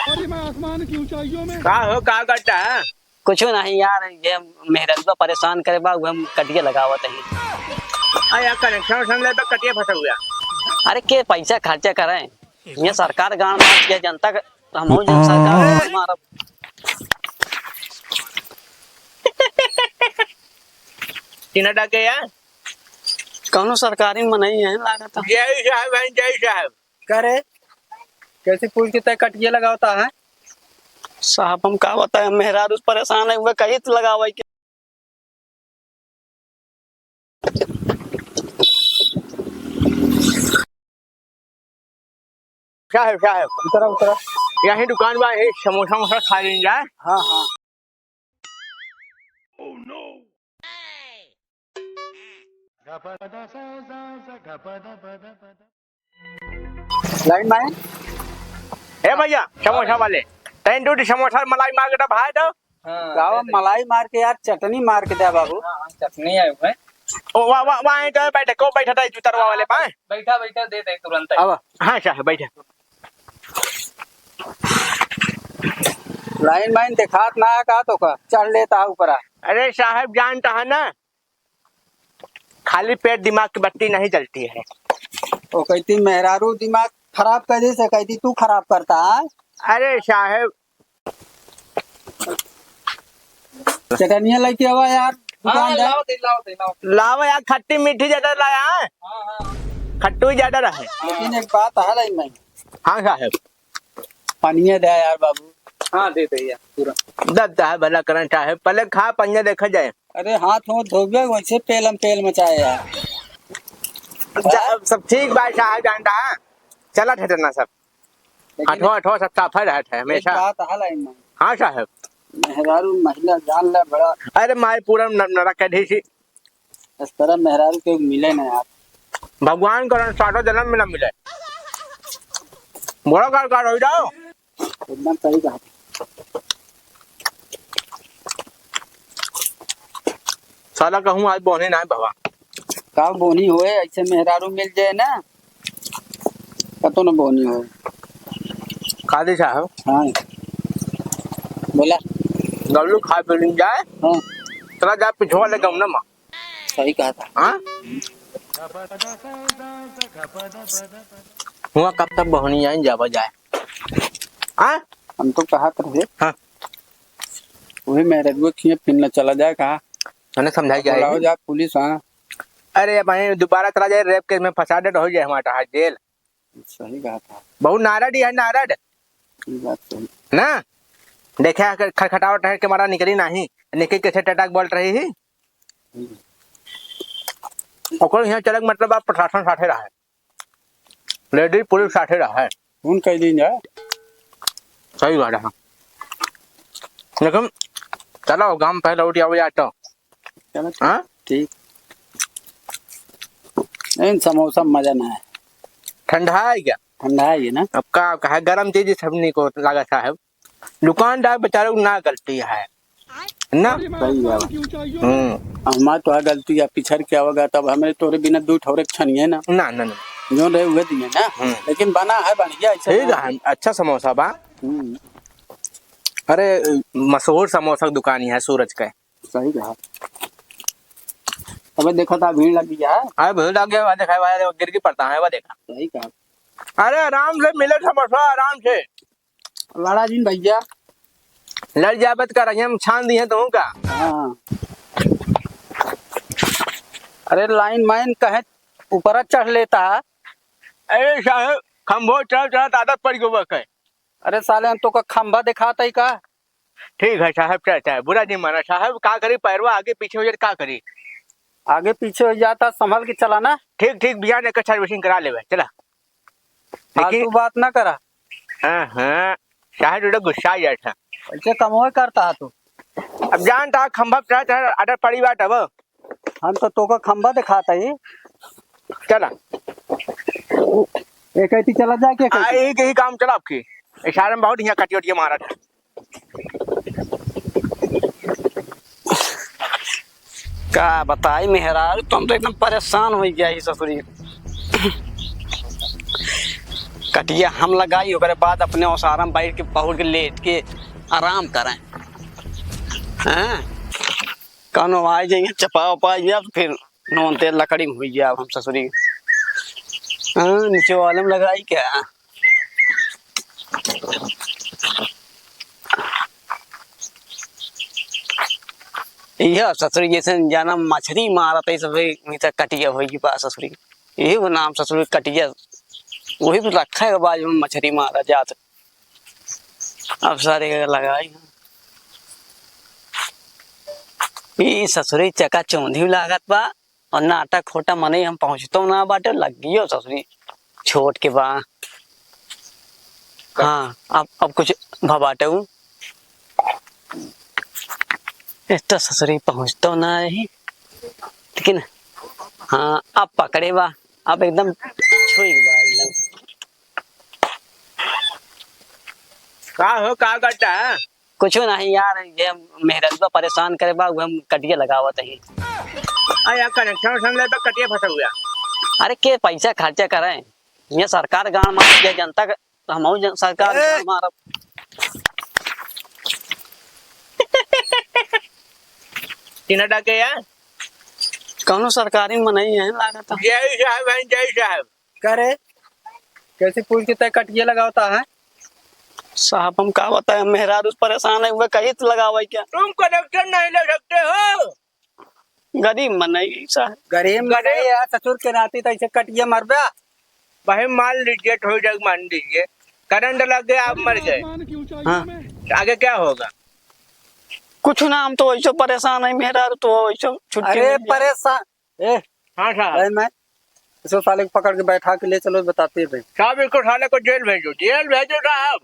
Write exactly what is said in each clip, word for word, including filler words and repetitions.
अरे मैं आसमान की ऊंचाइयों में। का हो, का करता है? कुछ नहीं यार, ये मेहररुआ परेशान करे बा, उहे हम कटिया लगावत ही। अरे यार, कनेक्शन उनेक्शन ले तो कटिया फंसा हुआ। अरे के पैसा खर्चा करे, ये सरकार गांड मार, ये जनता का, हम हो जो सरकार मारब। चिन्ह डाके यार। कौनो सरकारी मनई है लागत है। जय साहब हैं, जय साहब। का रे, कैसी पूछ के तय कटिया लगावता है? साहब, हम का बताएं, मेहरारू परेशान है, उहे कही तो लगावे के। साहब, साहब। उतरा, उतरा। यहीं दुकान बा, यहीं समोसा वोसा खा लेंगे। हाँ, हाँ। लाइन में। ए भैया, समोसा वाले, तैं दू ठी समोसा मलाई मार के दे भाई दो। हाँ, लावा, दे दे। मलाई मार के यार, चटनी मार के दे बाबू। हाँ, हाँ, चटनी है उसमें। ओ, वाह, वाह, वाह, तो बैठे, को बैठा था जूतरवा वाले पाए? बैठा, बैठा, दे दे तुरंत। अब। हाँ, साहब, बैठे। लाइन माइन देखात ना है का तो का? चढ़ लेता है ऊपर आ। अरे साहब, जानता है ना, खाली पेट दिमाग की बत्ती नहीं जलती है। वो कहती मेहरारू दिमाग खराब कर दी से कहती तू खराब करता है। अरे साहब। चटनिया लेके आवा यार, हाँ, दुकान जाए। लाओ दे, लाओ दे, लाओ। लावा यार, खट्टी मीठी ज्यादा लाया है। हाँ, हाँ। खट्टू ज्यादा रहे। लेकिन एक बात है लाइन में। हाँ साहब। पनिया दे यार बाबू। हाँ, दे दे यार, पूरा। दब चाहे भला करन चाहे, पहले खा पनिया देखा जाए। अरे हाथ मुंह धोबे, वैसे पेलम पेल मचाए यार। जा, सब ठीक बा साहब, जानता है? चला ठेठरना सब। लेकिन हटो, हटो, सब साफा रहत है एक हमेशा। बात है लाइन में। हाँ साहब। मेहरारू महिला जान ले बड़ा। अरे माई पूरा न-, नरक के ढीसी। इस तरह मेहरारू के मिले ना यार। भगवान करन सातों जन्म में ना मिले। बड़ा कार कार हो जाओ। एकदम सही कहा। साला कहूँ आज बोनी ना बाबा। का बोनी होए, ऐसे मेहरारू मिल जाए ना, कतो न बोनी होए। काजी साहब। हाँ। बोला। गल्लू खा पी लिन जाए। हाँ। चला जा पिछवा ले गम ना माँ। सही कहा था। हाँ? हुआ कब तक बहनी आई जावा जाए? हाँ? हम तो कहा तो रहे। हाँ। वही मेहररुआ खिए फिर न चला जाए कहा। मैंने समझाई जाए। बुलाओ जा पुलिस, हाँ। अरे भाई दोबारा चला जाए रेप केस में फंसा दे तो हो जाए हमारा जेल। सही कहा था। बहुत नारद ही है, नारद। ये बात सही। ना? देखा खटखटावत रहे के मारा निकली नाही। निकली कैसे टटाक बोल रही ही? हम्म। ओकर यहाँ चलक मतलब आप प्रशासन साथे रहे। लेडीज पुलिस साथे रहे। फोन कर दीन जा। सही बात है। लेकिन चलो गांव पहले उठ आओ या तो। चलो, हाँ? ठीक। लेकिन समोसा में मजा ना है। ठंडा है क्या? ठंडा है ये ना। अब का, का है, गरम चीज सबनी को लगा साहब। दुकानदार बेचारे को ना गलती है ना। सही है। हम्म। हमार तो है गलती है, पिछड़ के आवेगा तब हमें तोरे बिना दू ठौरे छनिए ना। ना, ना, ना। जो रहे हुए दिए ना। हम्म। लेकिन बना है बढ़िया ऐसा ठीक ना। है, अच्छा समोसा बा। हम्म। अरे मशहूर समोसा की दुकान है सूरज के। सही कहा। अबे देखा था भीड़ लग गया है। अरे भीड़ लग गया, वहाँ देखा है, वहाँ गिर के पड़ता है, वहाँ देखा। सही कहा। अरे आराम से मिले समोसा, आराम से। लड़ा जिन भैया। लड़ जाबे त कर, हम छान दिए तो का? हाँ। अरे लाइन माइन कहे ऊपर चढ़ लेता। अरे साहब, खंभो चढ़ चढ़ आदत पड़ गई बा के। अरे साले, हम तो का खंभा दिखाता ही का? ठीक है साहब, चलता है, बुरा नहीं माना साहब, का करी, पैरवा आगे पीछे हो जाए, का करी? आगे पीछे हो जाता, संभल के चला ना। ठीक, ठीक, बिहान एक servicing करा लेवे, चला। देखी। फालतू बात ना करा। हाँ, हाँ, साहब, थोड़ा गुस्सा आ जाए था। ऐसे कमवे करता है तू। अब जानता है, खंभा पे चढ़ा, चढ़ा, आदत पड़ी बात अब। हम तो तोका खंभा दिखाता ही। चला। एक ऐसी चला जाए के आ, कैसे? यही, यही काम चला आपकी। इशारे में बहुत यहाँ कटियो, कटियो मारा था। का बताई मेहरारू, तुम तो एकदम परेशान हो गया ही ससुरी। कटिया हम लगाई, ओकरे बाद अपने ओसारा में बैठ के, पहुड़ के, लेट के आराम करें। हाँ, कौनो आ जाइए, चपा उपा जाए, तो फिर नून तेल लकड़ी में हुई जाए हम ससुरी। हाँ, नीचे वाले में लगाई क्या? यह ससुरी जैसे जाना मछरी मारत है, सब वही तो कटिया होई बा ससुरी। यही वो नाम ससुरी कटिया, वही पे रखा है, बाज में मछरी मारा जात। अब सारे लगाई। ई ससुरी चका चौंधी लागत बा। और नाटा खोटा मनई हम पहुँचतो ना बाटे, लग गयो ससुरी छोट के बा। हाँ, अब, अब कुछ भबाटे उ। इतना ससुरी पहुँचतो ना रही, लेकिन हाँ, अब पकड़े बा, अब एकदम छुई बा एकदम। का हो, का करता है? कुछ नहीं यार, ये मेहररुआ परेशान करे बा, उहे हम कटिया लगावत ही। अरे यार, कनेक्शन वनेक्शन ले तो कटिया फंसा हुआ। अरे के पैसा खर्चा करे, ये सरकार गांड मार दे जनता का, तो हम जन, सरकार ए! गांड मारब। चिन्ह डाके यार। कौनो सरकारी मनई है लागत है। जय साहब हैं, जय साहब। का रे? कैसे पूछ के तय कटिया लगावता है? साहब, हम का बताएं, मेहरारू परेशान है, वह कहीं तो लगावे क्या? तुम कनेक्शन नहीं ले सकते हो। गरीब मनई साहब। गरीब गरीब। मनई है, ससुर के नाती तो ऐसे कटिया मरबे। भाई, मान लीजिए, थोड़ी देर मान लीजिए, करंट लग गया, आप मर गए। हाँ। आगे क्या होगा? कुछ ना, हम तो वैसे परेशान है, मेहरारू तो वैसे छुट्टी अरे, नहीं है। परेशान, ए, हाँ साहब। भाई मैं, इसको साले को पकड़ के बैठा के ले चलो, बताते हैं भाई। साहब, इसको साले को जेल भेजो, जेल भेजो साहब।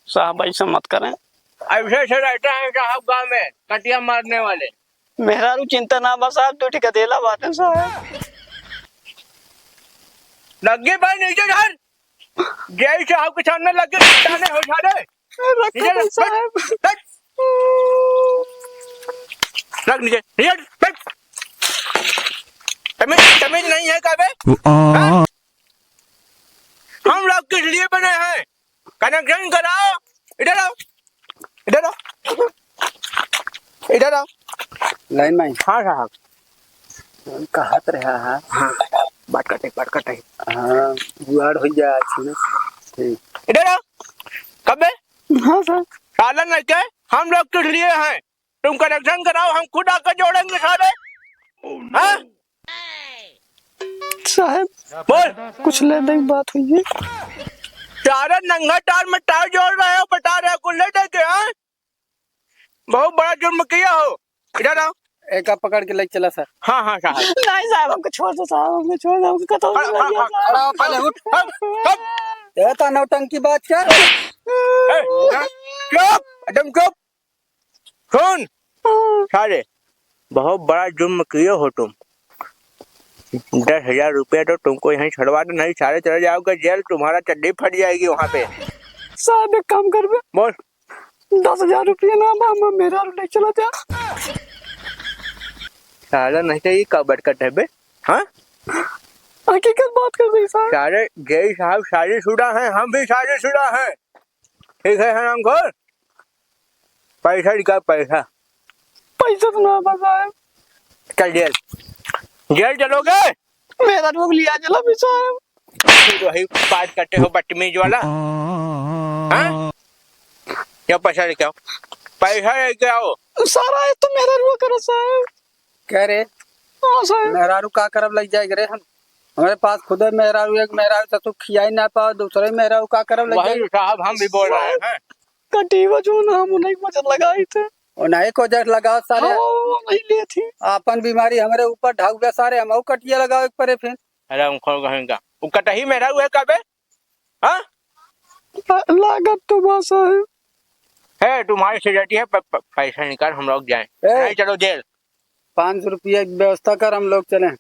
साहब, ऐसा मत करें। ऐसे ऐसे रहते हैं साहब गांव में, कटिया मारने वाले। मेहरारू चिंता ना बा साहब, दो ठे गदेला बाटे साहब। लग्गी भाई, नीचे धर। जय साहब के सामने लग्गी, ताने हो सारे। रख नीचे दे धर, साहब। बैठ। रख नीचे, नीचे बैठ। तमीज, तमीज नहीं है का बे? हाँ? हम लोग किस लिए बने हैं? कनेक्शन कराओ। इधर आओ, इधर आओ, इधर आओ। लाइन में। हाँ साहब। हम कहत रहा है। हाँ, बात करते, बात करते। हाँ, जुआड़ हो जाए अच्छी ना। ठीक। इधर आओ। कबे? हाँ सर। सालन नहीं के, हम लोग किस लिए हैं? तुम कनेक्शन कराओ, हम खुद आकर जोड़ेंगे सारे। हाँ? साहब, बोल। कुछ लेने की बात हुई है। सारे नंगा तार में तार जोड़ रहे हो, बता रहे हो, कुल ले देके, हाँ? बहुत बड़ा जुर्म किया हो। इधर आओ। एका पकड़ के ले चला सर। हाँ, हाँ, साहब। नहीं साहब, हमको छोड़ दो साहब, हमको छोड़ दो, हमको कतौ हाँ, नहीं हाँ, लगे हाँ, साहब। खड़ा हो, पहले उठ, उठ, उठ। ये तो नौटंकी बात क्या? ए, चुप, एकदम चुप। सुन, सारे, बहुत बड़ा जुर्म किए हो तुम। दस हजार रुपया तो तुमको यहीं छुड़वा दे, नहीं सारे चले जाओगे जेल, तुम्हारा चड्डी फट जाएगी वहाँ पे। साहब, एक काम करबे। बोल। दस हजार रुपया ना बा, हम मेहरारू ले चला जा। साला नहीं तो ये का बरकत है बे? हाँ? हकीकत बात कर रही साहब। सारे जय साहब शादीशुदा हैं, हम भी शादीशुदा हैं। ठीक है हरामखोर, पैसा निकाल पैसा। पैसा तो ना बा साहब। चल जेल, जेल चलोगे? मेहरारू को लिया चलो भी साहब। फिर वही बात करते हो बदतमीज वाला। हाँ? क्या पैसा लेके आओ, पैसा लेके आओ। सारा है तो मेहरारू करो साहब। क्या रे? हाँ साहब। मेहरारू का करब लग जाएगा रे हम? हमारे पास खुद मेहरारू, एक मेहरारू तो तू खियाई ना पाओ, दूसरे मेहरारू का करब लग वही जाएगा? साहब हम भी बोल रहे हैं। कटीवा जो ना हम उन्हीं को वजन लगाई थे। और नहीं को जट लगाओ सारे। हाँ, वो नहीं लिए थी। आपन बीमारी हमरे ऊपर ढाउबे सारे, हम और कटिया लगाओ एक परे फिर। अरे हम खोल कहेंगे। वो कटही मेहरारू है का बे? हाँ? ला-, लागत तो बा साहब। है, तुम्हारी सिक्योरिटी है, प-, प-, पैसा निकाल, हम लोग जाएं। ए! नहीं, चलो जेल। पाँच सौ रुपया की व्यवस्था कर, हम लोग चलें।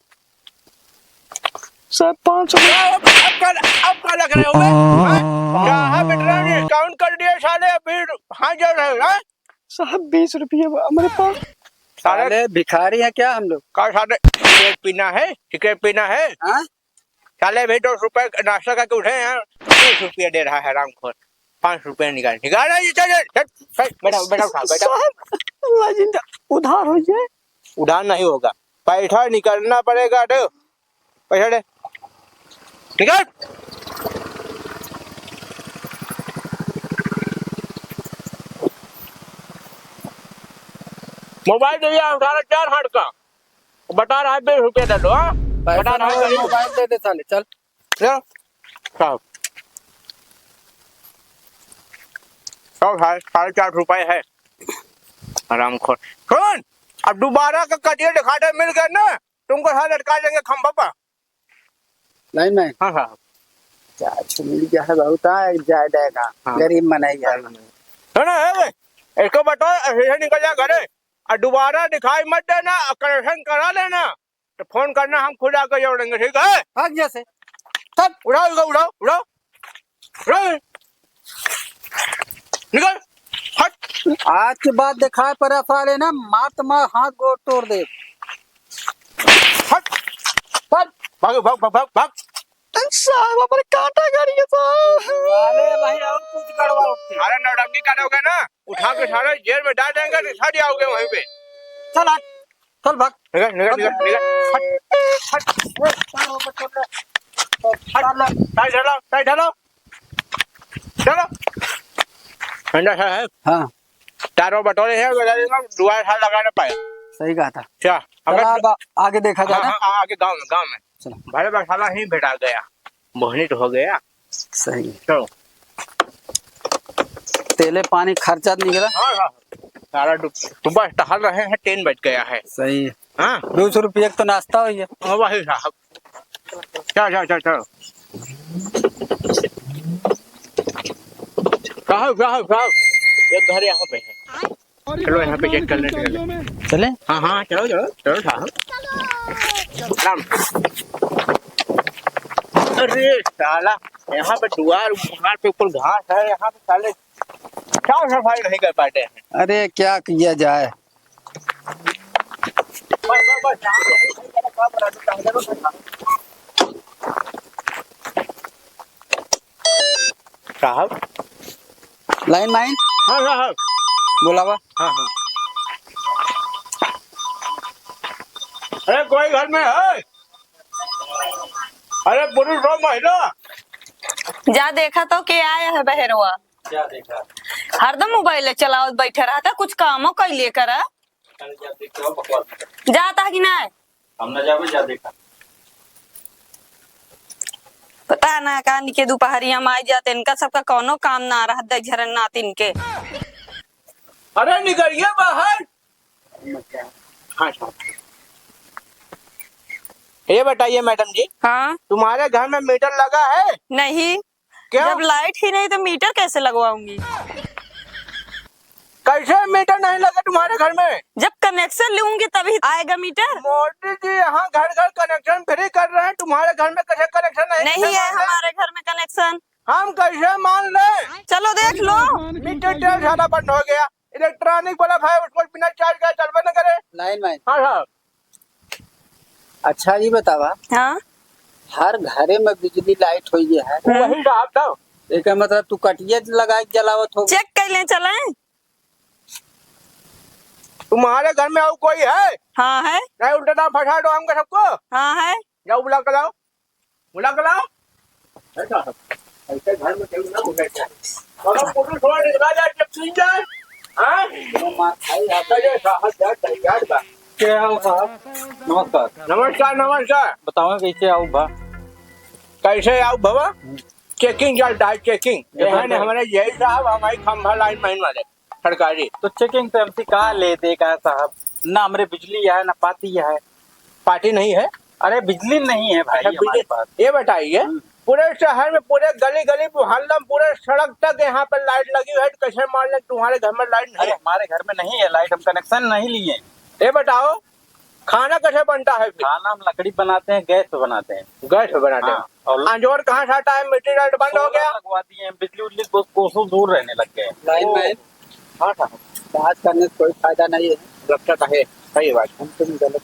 सर, पाँच सौ। अब, अब का, अब का लग रहे हो बे? हाँ? क्या है, बेटा, डिस्काउंट कर दिए साले, अभी हाथ जोड़ रहे हो, हाँ? साहब, बीस रुपया बा हमारे पास। साले साले भिखारी हैं क्या हम लोग? का साले सिगरेट पीना है? सिगरेट पीना है? हाँ? साले भी दस रुपए का नाश्ता करके उठे हैं, तीस रुपया दे रहा है हरामखोर। पाँच रुपया निकाल, निकाल, ये चल, चल, चल, चल, बैठा, बैठा, उठा, बैठा। साहब, लाजिंदा उधार हो जाए। उधार नहीं होगा, पैसा निकालना पड़ेगा। दे पैसा, दे, निकाल। मोबाइल दे दिया, उठा रहा चार हाथ का, बता रहा है, बीस रुपया दे दो, हाँ? पैसा बता रहा ना है, हो, गरीब। मोबाइल दे दे साले, चल। ले, साहब। साहब, साढ़े, साढ़े चार सौ रुपए है। हरामखोर। सुन, अब दोबारा का कटिया दिखा दे, मिल गया ना, तुमको साथ लटका देंगे खंभा पर। नहीं, नहीं। हाँ, साहब। चार सौ मिल गया है, बहुत है, जाए जाएगा। हाँ। गरीब मनई है। सुनो, ए, इसको बताओ, ऐसे निकल जा घरे। और दोबारा दिखाई मत देना, और कनेक्शन करा लेना। तो फोन करना, हम खुद आके जोड़ेंगे, ठीक है? भाग यहाँ से। चल। उठाओ, उठाओ, उठाओ, उठाओ। उठाओ। निकल। हट। आज के बाद दिखाई पड़ा साले ना, मार तो मार, हाथ गोड़ तोड़ दे। हट। चल। भाग, भाग, भाग, भाग, भाग। साहब, हमारे काटा गाड़ी है, साहब। अरे भाई, और कुछ गड़बड़। अरे, नौटंकी करोगे ना, उठा के सारे जेल में डाल देंगे, तो सड़ जाओगे वहीं पे। चल, हट। चल भाग। निकल, निकल, निकल, निकल। हट, हट। हट, टायर ढालो, टायर ढालो। चलो। ठंडा सा है। हाँ। तारो बटोरे है, अगर दुआ साल लगा ना पाए। सही कहा था। क्या? चला, अगर अब आगे देखा जाए हाँ, ना। हाँ, आगे गाँव में, गाँव में। चलो। भले बसाला ही भेटा गया। मोहनी तो हो गया। सही। चलो। तेले पानी खर्चा निकला। हाँ, हाँ। सारा डूब, सुबह टहल रहे हैं, तीन बज गया है। सही। हाँ। दो सौ रुपये का तो नाश्ता हो गया। हाँ, वही साहब। चल, चल, चल, चल। साहब, साहब, साहब। एक घर यहाँ पे है। चलो, यहाँ पे चेक कर लेते हैं। चले? हाँ, हाँ, चलो, चलो, चलो, साहब। राम। अरे, साला, यहाँ पे दुआर, दुआर पे ऊपर घास है, यहाँ पे साले साफ सफाई नहीं कर पाते हैं। अरे, क्या किया जाए? बस, बस, बस, यहाँ पे साहब। लाइन माइन? हाँ, हाँ, हाँ। बोलावा। हाँ, हाँ। अरे, कोई घर में है? अरे, पुरुष हो, महिला? जा देखा तो के आया है बहरवा। क्या देखा? हरदम मोबाइल चलावत बैठे रहता, कुछ कामो कैले करा। अरे, जा देख के आओ, बकवास मत कर। जाता है कि नहीं? हम ना जावे, जा देखा। पता ना का निके दोपहरिया में आई जाते, इनका सबका कौनो काम ना रहत दे झरन नातिन के। अरे निकलिए बाहर। हाँ, साहब। ये बताइए मैडम जी। हाँ? तुम्हारे घर में मीटर लगा है? नहीं। क्यों? जब लाइट ही नहीं तो मीटर कैसे लगवाऊंगी? कैसे मीटर नहीं लगा तुम्हारे घर में? जब कनेक्शन लूंगी तभी आएगा मीटर। मोदी जी यहाँ घर घर कनेक्शन फ्री कर रहे हैं, तुम्हारे घर में कैसे कनेक्शन नहीं? नहीं है हमारे घर में कनेक्शन। हम कैसे मान ले? चलो देख लो। मीटर तेल सारा बंद हो गया, इलेक्ट्रॉनिक बल्ब है उसको बिना चार्ज का चलबे न करे। लाइन मैन। हाँ साहब। अच्छा, ये बतावा। हाँ। हर घरे में बिजली लाइट होई गया है। हम्म। वही साहब तो। एकर मतलब तू कटिया लगा के जलावत हो। चेक कर ले चले। तुम्हारे घर में और कोई है? हाँ है। नहीं उल्टा ना फंसा दो हमको सबको। हाँ है। जाओ बुला के लाओ। बुला के लाओ। ऐसा, ऐसे घर में केहू ना घुसे चाहे। अगर पुलिस वाला निकला जाए, जब सुन जाए, हाँ? वो मार खाई आप। अरे साहब, जाए, जाए, जाए बा। क्या हो साहब? नमस्कार। नमस्कार, नमस्कार। बताओ कैसे आओ बा? कैसे आओ बाबा? हम्म। चेकिंग चलता है, चेकिंग। ये यहाँ तो ने हमारे यही साहब, हमारी खंभा लाइन मैन वाले। सरकारी। तो चेकिंग से हमसे का ले दे का साहब? ना हमरे बिजली है, ना पाती है। पाती नहीं है? अरे बिजली नहीं है भाई अच्छा, हमारे बिजली, पास। ये बताइए, हम्म। पूरे शहर में, पूरे गली गली, मोहल्ला में, पूरे सड़क तक यहाँ पे लाइट लगी है, तो कैसे मान लें तुम्हारे घर में लाइट नहीं अरे है? हमारे घर में नहीं है लाइट, हम कनेक्शन नहीं लिए। ये बताओ, खाना कैसे बनता है फिर? खाना हम लकड़ी बनाते हैं, गैस पे बनाते हैं। गैस पे बनाते हैं। हाँ, और अंजोर कहाँ से आता है? मिट्टी लाइट बंद हो गया? सोलर लगवा दिए हैं, बिजली उजली को-, कोसों दूर रहने लग गए हैं। लाइन मैन। हाँ साहब। बात करने से कोई फायदा नहीं है। लगता तो है, सही बात। हम तुम गलत।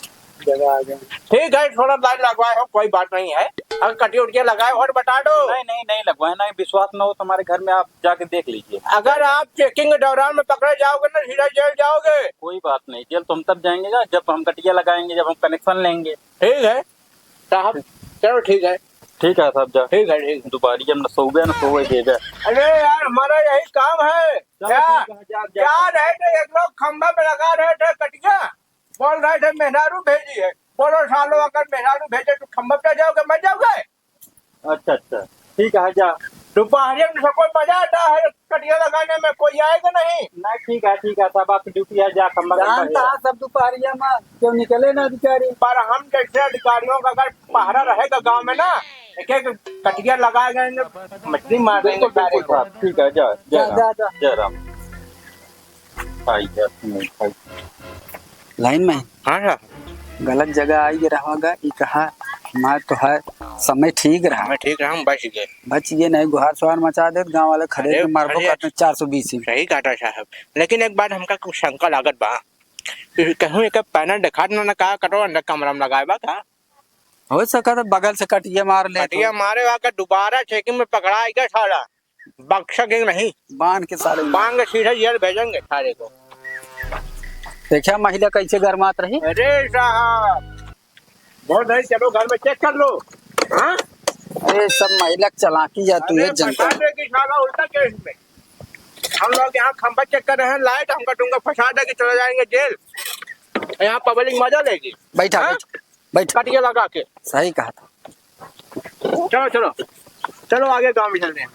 जगह आ गए। ठीक है, थोड़ा लाइन लगवाए हो, कोई बात नहीं है। अगर कटिया उटिया लगाए हो तो बता दो। नहीं, नहीं, नहीं लगवाए, नहीं विश्वास ना हो तो हमारे घर में आप जाके देख लीजिए। अगर आप चेकिंग के दौरान में पकड़े जाओगे ना, सीधा जेल जाओगे। कोई बात नहीं, जेल तो हम तब जाएंगे ना, जब हम कटिया लगाएंगे, जब हम कनेक्शन लेंगे। ठीक है साहब, चलो ठीक है। ठीक है साहब, जा। ठीक है, ठीक है। दोपहरिया में न सोवे, न सोवे देवे। अरे यार, हमारा यही काम है। चलो क्या? ठीक है, जा, जा। क्या रहे थे, एक लोग खंभा पे लगा रहे थे कटिया, बोल रहे थे मेहरारू भेजी है। बोलो सालो, अगर मेहरारू भेजे तो खंभा पे जाओगे, मर जाओगे? अच्छा, अच्छा, ठीक है, जा। दोपहरिया में सबको मजा आता है कटिया लगाने में, कोई आएगा नहीं। नहीं, ठीक है, ठीक है, सब आपकी ड्यूटी है, जा, खंभा, खंभा जानता है। है सब दोपहरिया में क्यों निकले ना अधिकारी। पर हम जैसे अधिकारियों का अगर पहरा रहेगा गांव में ना, एक एक कटिया लगा देंगे, मछली मार देंगे बिल्कुल, सारे बिल्कुल को। साहब, ठीक है, जा, जय जा, राम, जा, जा। जय राम। आई है, नहीं, आई। लाइन में? हाँ, हाँ। गलत जगह आई रहा गा, ई कहा, हमार तोहार समय ठीक रहा। समय ठीक रहा, हम बच गए। बच गए, नहीं गुहार सुहार मचा देत, गाँव वाले खड़े अरे, के मारबो अरे, करते चार सौ बीस ही। सही काटा साहब, लेकिन एक बात हमका कुछ शंका लागत बा, कहूँ एक पैनल दिखा देना ना, का कटो अंदर कमरा में लगाए बा का? हो सका तो बगल से कटिया मार ले कटिया तो। मारे बा का दोबारा चेकिंग में पकड़ा आएगा साला। बख्शेंगे नहीं। बांध के सारे बांध के सीधा जेल भेजेंगे सारे को। देखा महिला कैसे गरमात रही। अरे साहब, बहुत नहीं, चलो घर में चेक कर लो। हाँ? अरे सब महिला के चालाकी है, तू अरे ये जनता। बता दे कि साला उल्टा केस में हम लोग यहाँ खंभा चेक कर रहे हैं, लाइट हम कटूंगा, फंसा दे कि चले जाएंगे जेल, यहाँ पब्लिक मजा लेगी। बैठा, हाँ? बैठ, बैठ। कटिया लगा के। सही कहा था। चलो, चलो, चलो आगे गाँव में चलते हैं।